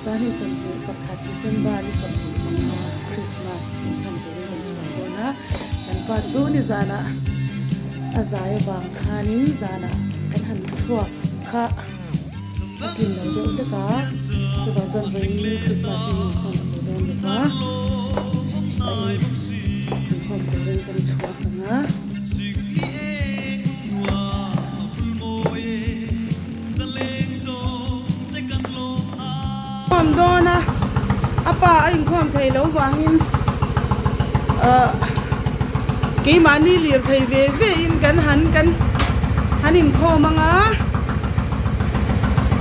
21 December ni 25 Christmas inkhawm turin kan chhuak dawn a, kan pa chu nizanah a zai avang khanin zanah kan han chhuak kha a tlin lo deuh hlek a, chuvang chuan vawiin Christmas hi inkhawm thei dawn lo va, hei inkhawm turin kan chhuak ang a. Inkhawm dawn a, a pa a inkhawm thei lo vangin ahh keimahni lir thei ve ve in kan han kan han inkhawm ang a,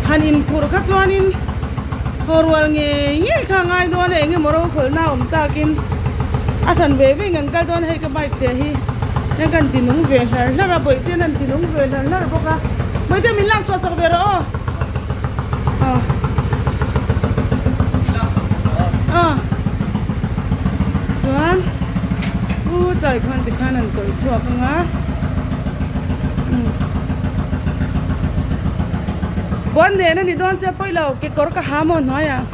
han inphurh kha chuanin haw rual ngei ngei kha a ngai dawn a, eng emaw rokhawlhna a awm takin a hran ve ve in kan kal dawn a, hei ka bike te hi hian ka han ti nung ve hlar hlar a, bawihte an han ti nung ve hlar hlar bawk a, bawihte min lak chhuah sak ve rawh aw. Aw aw chuan u tlai khan tikhan an tawlh chhuak ang a puan nen a ni dawn sia pawi lo kekawr ka ha maw hnuaiah.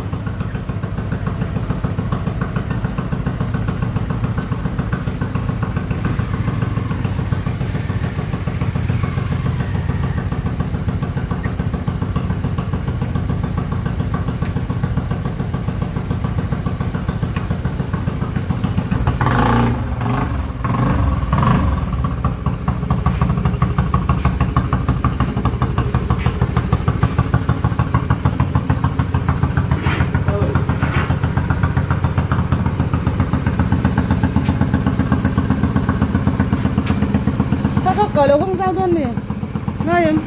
Kha kha ka lo hawng zau dawn ni ngai em.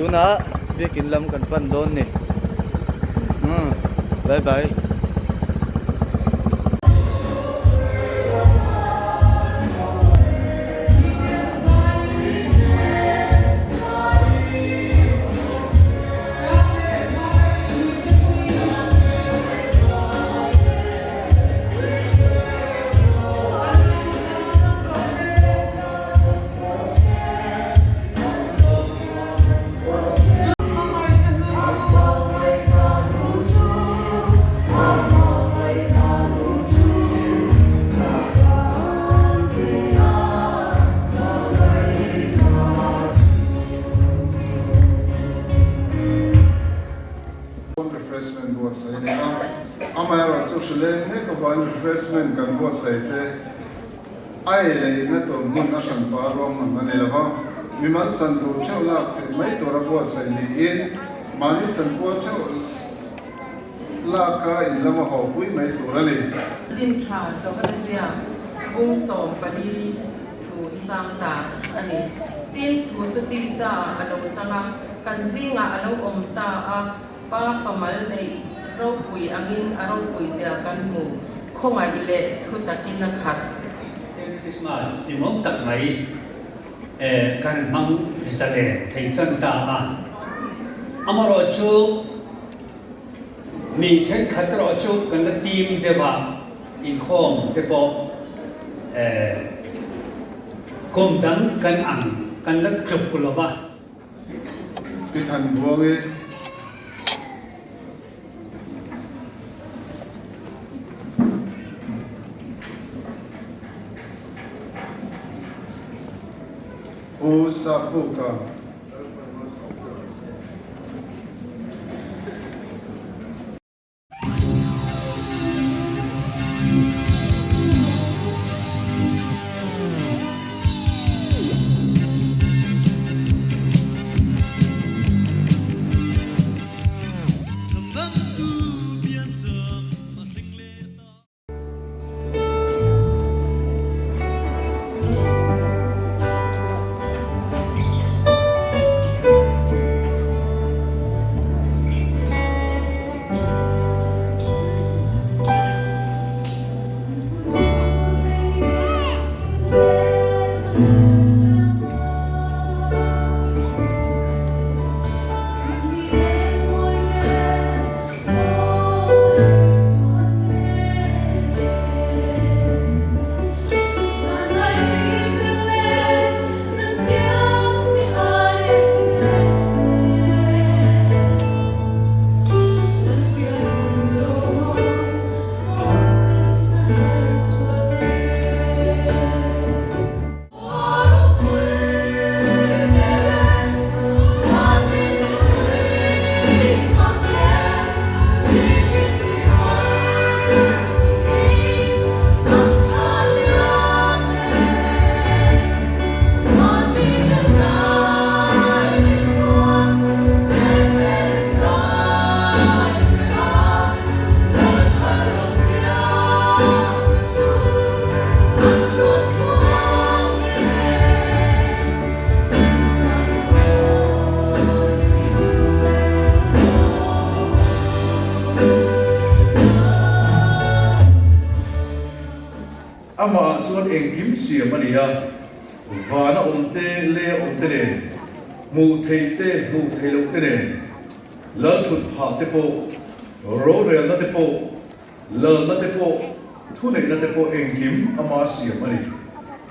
Tunah biakin lam kan pan dawn ni umm bye bye. Refreshment buatsaih a ni a, amaherawhchu hrileng mek avangin refreshment kan buatsaih te a ei leh inna tur hmun a hranpa a ruahman a ni lo va, mimal chan tur theuh lak theih mai tura buatsaih niin mahni chanpual theuh laka in lama haw pui mai tur a ni. Chin tha Johana ziak bung 14 thu hi chang ta a ni. Tin, thu chu tisa a lo chang a, kan zingah a lo awm ta a, Pa famal neih ropui angin a ropui zia kan hmu, khawngaih leh thu takin a khat. He Christmas hlimawm tak mai kan hmang zalen thei tan ta a, amaherawhchu mi thenkhat erawh chu kan la tim deuh a, inkhawm te pawh kum dang kan ang kan la tluk lo va. Pi Than Buangi. Pu Sapuka. Amah chuan engkim siam a ni a, vana awm te leh awm te nen, hmuh theih te hmuh theih loh te nen, lal thut phah te pawh, rorelna te pawh, Lalna te pawh, thuneihna te pawh engkim ama siam a ni.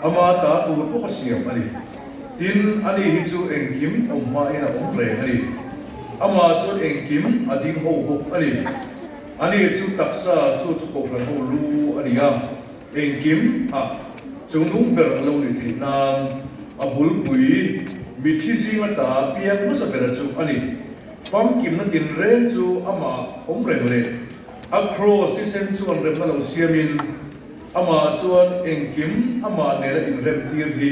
Ama ta tur bawk a siam a ni. Tin, ani hi chu engkim awm hmain a awm reng a ni. Amah chuan engkim a ding ho bawk a ni. Ani chu taksa chu chu kohhran ho lu a ni a, engkim ah chungnung ber a lo nih theih nan a bulpui mithi zinga ta piang hmasa bera chu a ni. Famkimna tinreng chu amah awm reng leh A kraws thisen chuan remna lo siamin amah chuan engkim amah nena inremtir hi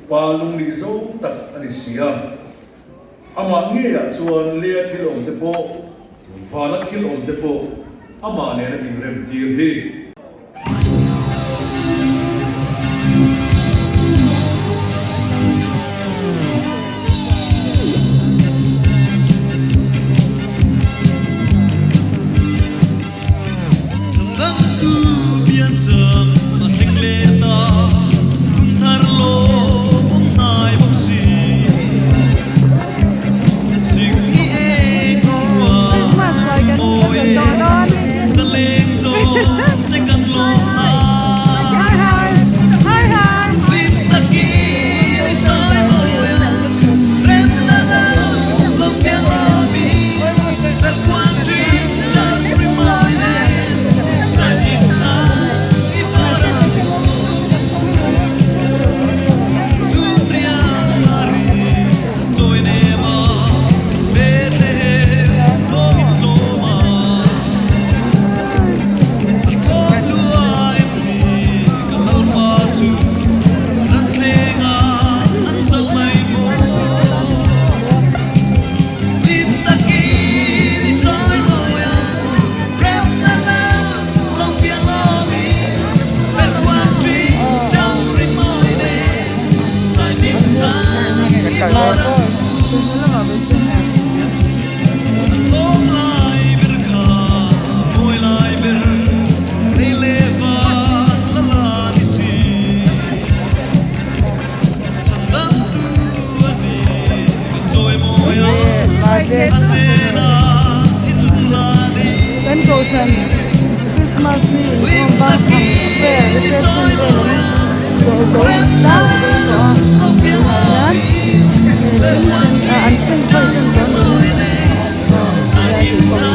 pa lunglih zo tak a ni si a. Amah ngeiah chuan lea thil awmte pawh, vana thil awmte pawh amah nena inremtir hi. Kan kohhran Christmas ni inkhawm bang chhang vel refreshment vel an zawh zo tlangpui tawh a tunah hian then then ah an seng phei ṭan dawn niin aw ti lai tih pawh.